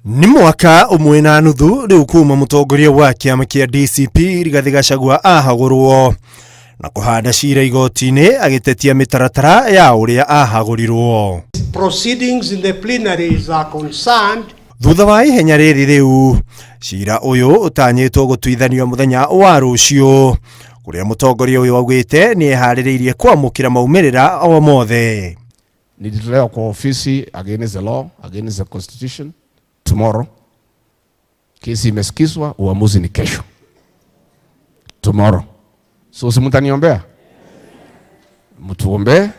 Nĩ mwaka ũmwe na nuthu rĩu kuma mũtongoria wa kĩama kĩa DCP Rigathĩ Gachagua ahagũrwo na kũhanda cira igoti-inĩ agĩtetia mĩtaratara ya ũrĩa ahagũrirwo. Proceedings in the plenaries are concerned. Thutha wa ihenya rĩrĩ rĩu, cira ũyũ ũtanyĩtwo gũtuithanio mũthenya wa rũciũ, kũrĩa mũtongoria ũyũ augĩte nĩ eharĩrĩirie kwamũkĩra maumĩrĩra o mothe. Nilitolewa kwa ofisi against the law, against the constitution. Tomorrow kesi imesikizwa, uamuzi ni kesho, tomorrow. So si mtaniombea, mtuombee,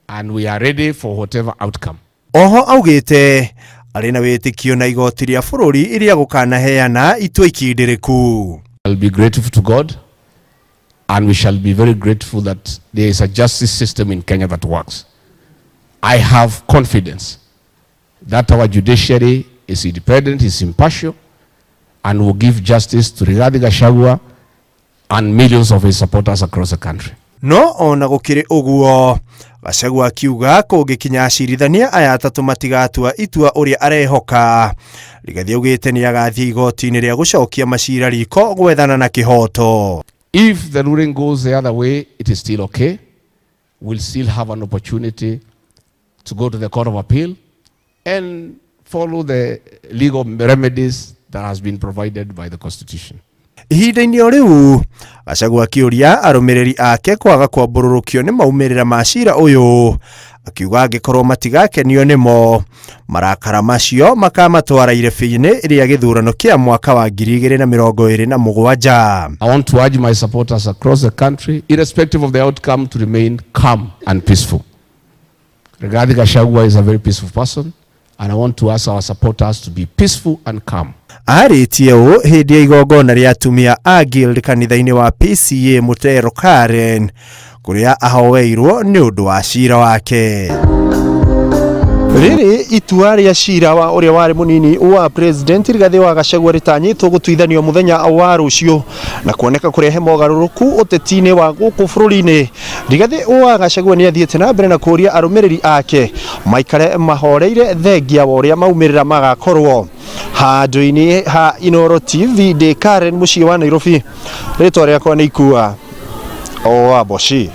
and we are ready for whatever outcome. Oho augĩte arĩ na wĩtĩkio na igoti rĩa bũrũri rĩa gũkanaheana itua ikindĩrĩku. I'll be grateful to God, and we shall be very grateful that there is a justice system in Kenya that works. I have confidence that our judiciary is independent, is impartial, and will give justice to Rigathi Gachagua and millions of his supporters across the country. No ona gũkĩrĩ ũguo, Gachagua akiuga kũngĩkinya acirithania aya atatũ matigatua itua ũrĩa arehoka, Rigathi augĩte nĩ agathiĩ igoti-inĩ rĩa gũcokia macira riko gwethana na kĩhoto. If the ruling goes the other way, it is still okay. We'll still have an opportunity to go to the Court of Appeal and follow the legal remedies that has been provided by the Constitution. Ihinda-inĩ o rĩu, Gachagua akĩũria arũmĩrĩri ake kwaga kwambũrũrũkio nĩ maumĩrĩra ma cira ũyũ, akiuga angĩkorwo matigakenio nĩmo, marakara macio makamatwara irebe-inĩ rĩa gĩthurano kĩa mwaka wa 2027. I want to urge my supporters across the country, irrespective of the outcome, to remain calm and peaceful. Rigathi Gachagua is a very peaceful person, and I want to ask our supporters to be peaceful and calm. Arĩtie ũũ hĩndĩ ya igongona rĩa atumia a Guild kanitha-inĩ wa PCA Mũtero Karen, kũrĩa ahoeirwo nĩ ũndũ wa cira wake. Rĩrĩ itua rĩa cira wa ũrĩa warĩ mũnini wa President Rigathĩ wa Gachagua rĩtanyĩtwo gũtuithanio mũthenya wa rũciũ na kuoneka kũrehe mogarũrũku ũteti-inĩ wa gũkũ bũrũri-inĩ. Rigathĩ wa Gachagua nĩ athiĩte na mbere na kũria arũmĩrĩri ake maikare mahoreire thengia wa ũrĩa maumĩrĩra magakorwo. Handũ-inĩ ha Inooro TV ndĩ Karen mũciĩ wa Nairobi, rĩtwa rĩakwa nĩ Ikua o wa Mboci.